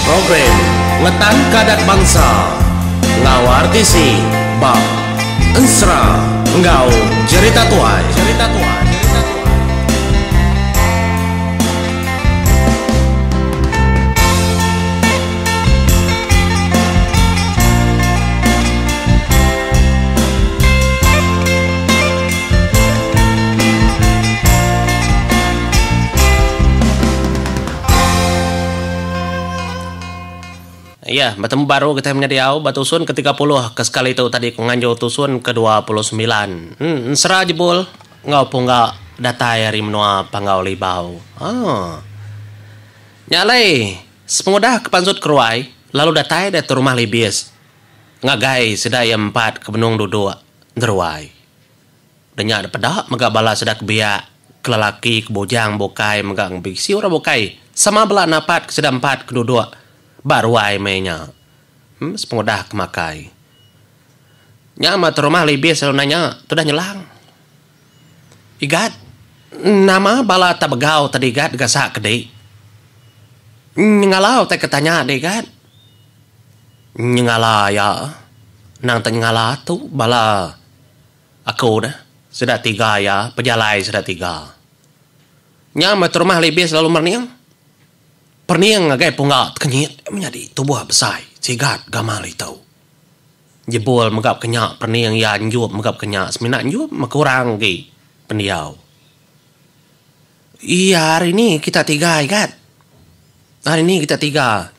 Program Ngetanka Adat Bansa enggau RTC ba Ensera enggau Jerita Tuai. Jerita Tuai. Iya, betemu baru kitai menyadi au ba tusun ke 30 ke sekali tu tadi ku nganjung tusun ke 29. Em ensera jebul enggau pungga datai ari menua Panggau Libau. Aa. Nya alai sepengudah ke pansut keruai lalu datai diatu rumah Libis ngagai sida iya empat ke benung duduk ngeruai. Udah nya dipeda mega bala sida ke biak, ke lelaki, ke bujang bukai mega bisi orang bukai sama bela napat ke sida empat ke duduk ba ruai meh nya. Em sepengudah ke makai. Nya meh terumah Libis lalu nanya tudah nyelang. Igat, nama bala tak begau tadi Igat gasak ke dik? Nyengala utai ke tanya dik Igat. Nyengala iya. Nang tak nyengala tu bala. Aku dah, sida tiga iya, pejalai sida tiga. Nya meh terumah Libis lalu merening. Perening ngagai pungga tekenyit menyadi tubuh besai sigat gamal itu. Jebul mega kenya perening iya enjup mega kenya semina enjup meh kurang agi pendiau. Iya hari ni kita tiga igat. Hari ni kita tiga.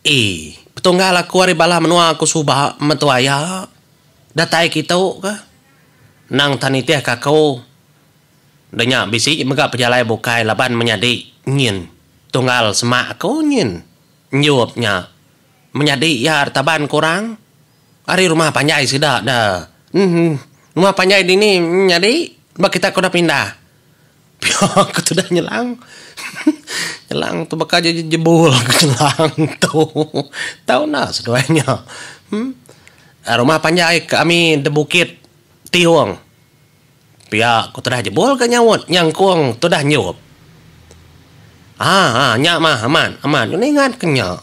Ii, Petunggal aku ari bala menua aku suba mentua iya datai kitu ka nang tan nitih ka aku. Enda nya bisi mega pejalai bukai laban menyadi nyin tunggal semak aku nyin enjup nya. Menyadi iya ari taban ke orang ari rumah panjai sida da. Uhh rumah panjai dini menyadi ba kita ke udah pindah. Pia ku tudah nyelang. Nyelang tu baka jebul ku nyelang tu. Tau enda seduai nya. Em rumah panjai kami da bukit Tiong. Pia ku tudah jebul ga nyaut nyangkung tudah nyup. Aa nya mah amat amat ku ningat ke nya.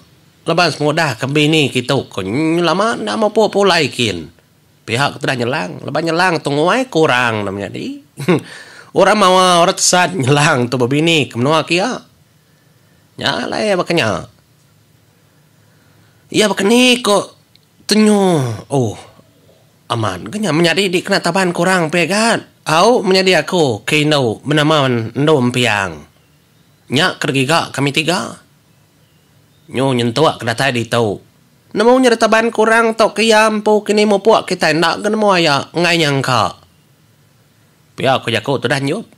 Laban semudah ke bini kitu ku lama enda mupuk pulai kin. Pia ke tudah nyelang laban nyelang tu nguai kurang ne menyadi. Orang mawa orang tesat nyelang tu bebini ke menua kia. Nya alai baka nya. Iya baka ni ko tenyu oh amat ga nya menyadi di kena taban kurang pia ga. Au menyadi aku ke indu benama endu empiang. Nya ke digiga kami tiga. Nyu nyentuk ke datai ditu. Nemu nya ditaban ke orang tauka iya empu kini mupuk kitai enda ga nemu aya enggai nyangka. Pia ku jaku tudah Nyup.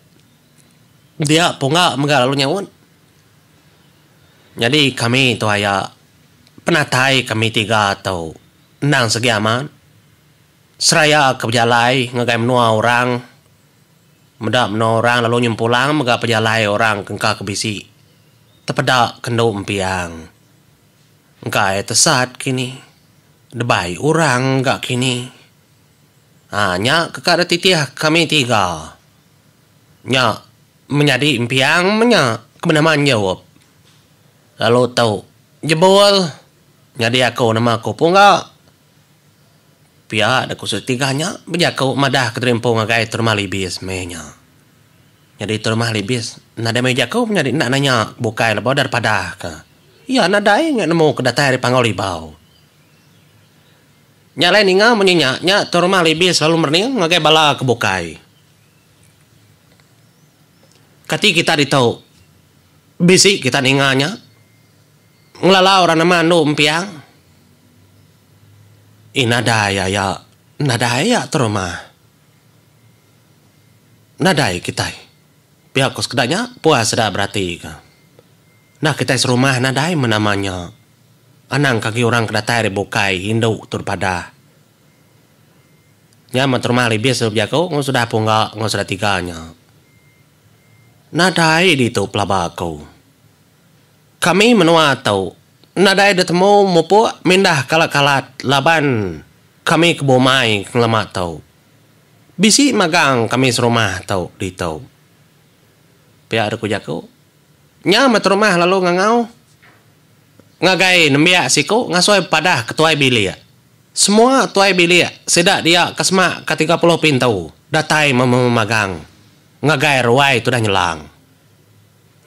Dia pungga mega lalu nyaut. Nyadi kami tu aya penatai kami tiga tu endang segi amat. Seraya ke bejalai ngagai menua orang meda menua orang lalu nyempulang mega pejalai orang ke engka ke bisi tepeda ke endu empiang. Engka iya tesat kini. Debai orang ga kini. Ha nya ke ka dititih kami tiga. Nya menyadi empiang menya ke benama Enjup. Lalu tu Jebul nyadi aku nama aku Pungga. Pia da ku setiga nya bejaku madah ke diri empu ngagai Terumah Libis meh nya. Nyadi Terumah Libis nadai meh jaku menyadi enda nanya bukai lebuh daripada padah ka. Iya nadai nya nemu ke datai ari Panggau Libau. Nya alai ninga munyi nya, nya Terumah Libis lalu merening ngagai bala ke bukai. Kati kita ditu bisi kita ninga nya ngelala orang nama Andu Empiang? Ih nadai aya, nadai aya Terumah. Nadai kitai. Pia ku sekeda nya puas sida beratika. Enda kitai serumah nadai meh nama nya. Anang ke agi orang ke datai ari bukai indu tu dipadah. Nya meh terumah libis lalu bejaku enggau sudah pungga enggau sida tiga nya. Nadai ditu pelaba aku. Kami menua tu nadai ditemu mupuk mindah kalat-kalat laban kami ke bumai ngelama tu. Bisi magang kami serumah tu ditu. Pia deka jaku. Nya meh terumah lalu ngangau. Ngagai nembiak siku ngasuh bepadah ke tuai bilik. Semua tuai bilik sida dia ke semak ke 30 pintu datai mememagang ngagai ruai tudah nyelang.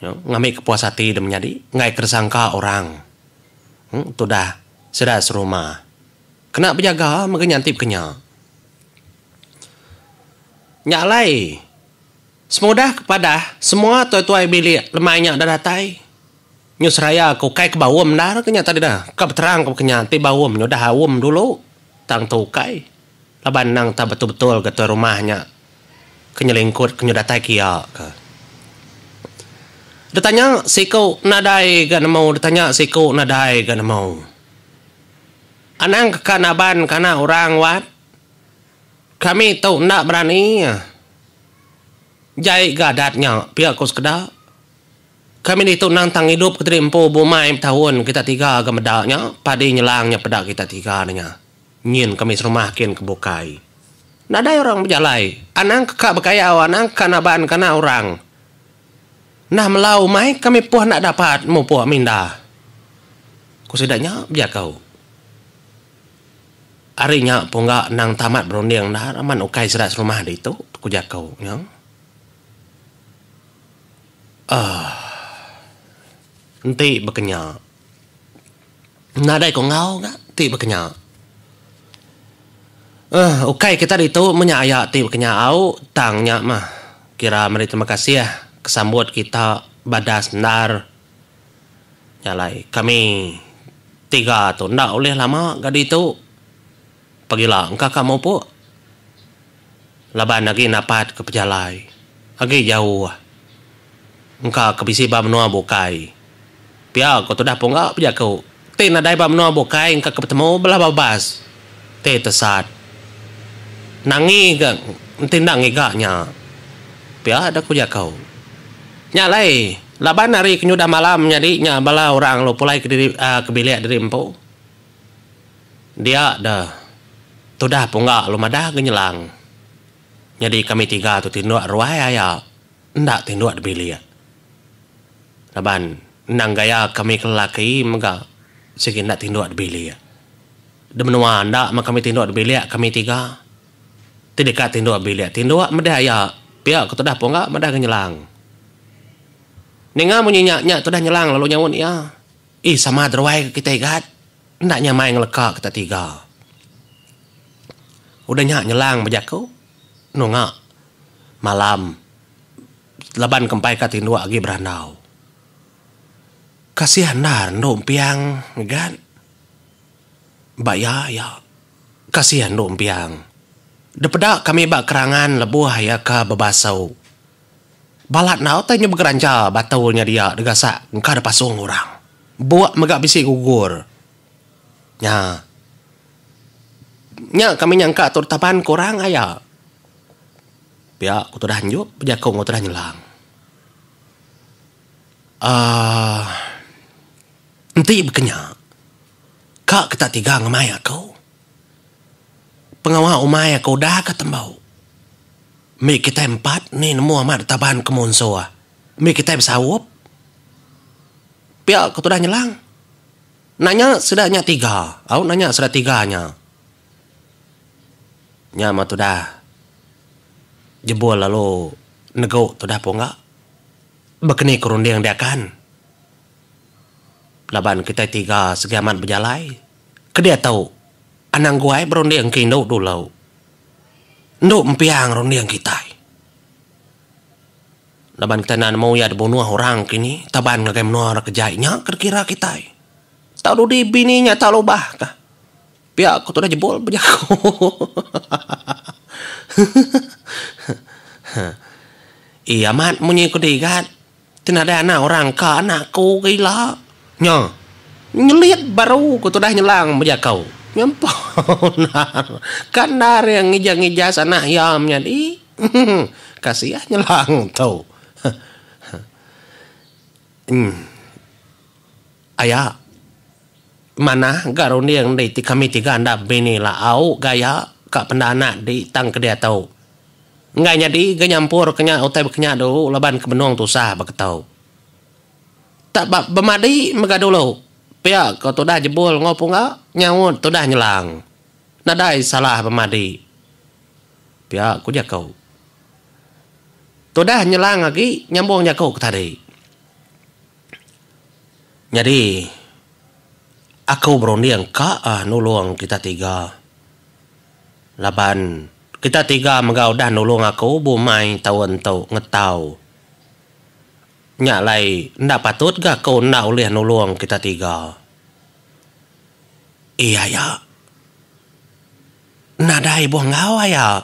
Ngambi ke puas ati deh menyadi enggai ke disangka orang tudah sida serumah. Kena bejaga mega nya enti bekenya. Nya alai semudah ke padah semua tuai-tuai bilik lemai nya dah datai. Nyu seraya ke ukai ke baum endar ke nya tadi dah. Ka beterang ke baka nya enti baum nyu dah aum dulu tang tu ukai. Laban endang tak betul-betul ga tuai rumah nya ke nyelingkut ke nyu datai ke iya ke. Ditanya siku nadai ga nemu ditanya siku nadai ga nemu. Anang ke ka naban ke anak orang wat. Kami tu enda berani. Jai ga adat nya pia ku sekeda. Kami ditu endang tang idup kediri empu bumai betaun kita tiga ga meda nya padi nyelang nya peda kita tiga nya. Nyin kami serumah kin ke bukai. Nadai orang bejalai anang ke ka bekayau anang ke ka naban ke anak orang. Nah melau umai kami puh enda dapat mupuk mindah. Ku sida nya bejaku. Ari nya pungga endang tamat berunding endar amat ukai sida serumah ditu ku jaku nya. Aah. Enti baka nya. Nadai ku enggau ga ti baka nya. Aah ukai kita ditu meh nya aya ti baka nya au tang nya mah kira meri terima kasih ke sambut kita badas endar. Nya alai kami tiga tu enda ulih lama ga ditu. Pagila engka ka mupuk. Laban agi napat ke pejalai agi jauh engka ke bisi ba menua bukai. Pia ko tudah pungga bejaku ti nadai ba menua bukai engka ke betemu bela babas ti tesat. Nangi ga enti enda ngiga nya. Pia da ku jaku. Nya alai laban hari ke nyudah malam nyadi nya bala orang lalu pulai kediri uhh ke bilik diri empu. Dia deh tudah pungga lalu madah ga nyelang. Nyadi kami tiga tu tinduk ruai aya enda tinduk dibilik. Laban endang gaya kami ke lelaki mega sigi enda tinduk dibilik. Di menua enda meh kami tinduk dibilik kami tiga. Ti deka tinduk bilik tinduk meh deh aya pia ke tudah pungga madah ga nyelang. Ninga munyi nya nya tudah nyelang lalu nyaut iya. Ih sama deruai ke kitai gat. Enda nyamai ngeleka kita tiga. Udah nya nyelang bejaku nunga malam laban ke empai ka tinduk agi berandau. Kasih endar endu empiang gat. Ba iya iya kasih endu empiang. Depeda kami ba kerangan lebuh iya ka bebasu. Balat enda utai nya begerancha batu nya dia digasak engka dipasung orang. Buk mega bisi gugur. Nya. Nya kami nyangka tu taban ke orang aya. Pia ku tudah enjuk bejaku enggau tudah nyelang. Aaa enti baka nya ka kita tiga ngemai aku. Pengawa umai aku udah ka tembu. Mih kitai empat ni nemu amat ditaban ke munsuh. Mih kitai besaup. Pia ke tudah nyelang. Nanya sida nya tiga. Au nanya sida tiga nya. Nya mah tudah jebul lalu negu tudah pungga. Bekeni ke runding dia kan. Laban kitai tiga segi amat bejalai. Ke diatu anang guai berunding ke indu dulu. Endu empiang runding kitai. Laban kitai enda nemu iya dibunuh orang kini taban ngagai menua orang ke jai nya ke dikira kitai. Tau dudi bini nya tau lubah ka. Pia ku tudah jebul bejaku. Ii amat munyi ku digat. Ti nadai anak orang ka anak aku ke ila. Nya. Nyelit baru ku tudah nyelang bejaku. Nyampau endar. Ka endar iya ngija-ngijas anak iya menyadi. Kasih nyelang tu. Emm. Aya. Manah ga runding di ti kami tiga enda bebini la au gaya ka penda anak di tang ke diatu. Enggai nyadi ga nyampur ke nya utai baka nya dulu laban ke benung tusah baka tu. Tak ba bemadi mega dulu. Pia ko tudah jebul enggau pungga nyaut tudah nyelang. Nadai salah bemadi. Pia ku jaku. Tudah nyelang agi nyambung jaku ke tadi. Nyadi aku berunding ka nulung kita tiga laban kita tiga mega udah nulung aku bumai taun tu ngetau. Nya alai enda patut ga aku enda ulih nulung kita tiga. Iya aya. Nadai ibuh enggau aya.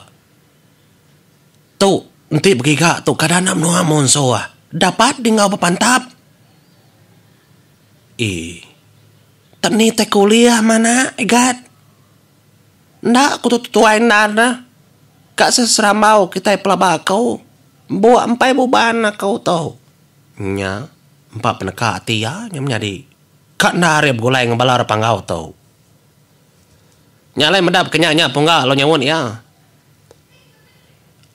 Tu enti begiga tu kada enda menua munsuh dapat di enggau bepantap. Ii. Tak ni tai kuliah mana igat. Enda ku tu tuai endar ne. Ka seserambau kitai pelaba aku. Buk empai buban aku tu. Nya empa peneka ati iya nya menyadi. Ka enda ari begulai enggau bala orang panggau tu. Nya alai meda pekenya nya pungga lalu nyaut iya.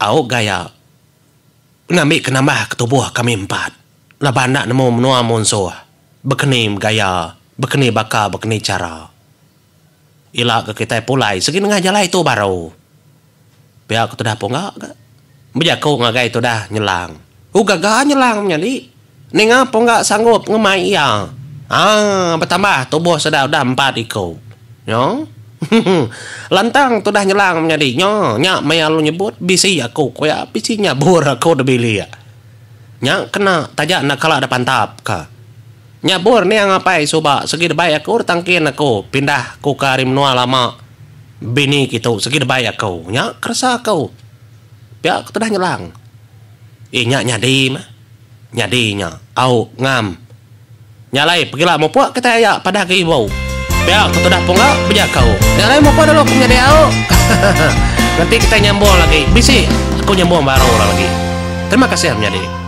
Au gaya ngambi ke nambah ke tubuh kami empat laban enda nemu menua munsuh bekeni gaya bekeni baka bekeni chara. Ila ke kitai pulai segi nengah jalai tu baru. Pia ke tudah pungga ga. Bejaku ngagai tudah nyelang. U gaga nyelang menyadi. Ninga pungga sanggup ngemai iya. Aa betambah tubuh sida udah empat iku. Nyo. Lantang tudah nyelang menyadi. Nyo nya maya lalu nyebut bisi aku ku iya bisi nyabur aku da bilik. Nya kena taja enda kala da pantap ka. Nyabur niang apai suba segi debai aku ditangkin aku pindah ku ke ari menua lama bini kitu segi debai aku nya keresa aku pia ku tudah nyelang. Ih nya nyadi mah nyadi nya au ngam nya alai pegila mupuk kitai aya padah ke ibu pia ku tudah pungga bejaku. Nya alai mupuk dulu ku menyadi au hahaha nganti kitai nyambung lagi bisi aku nyambung baru lagi. Terima kasih menyadi.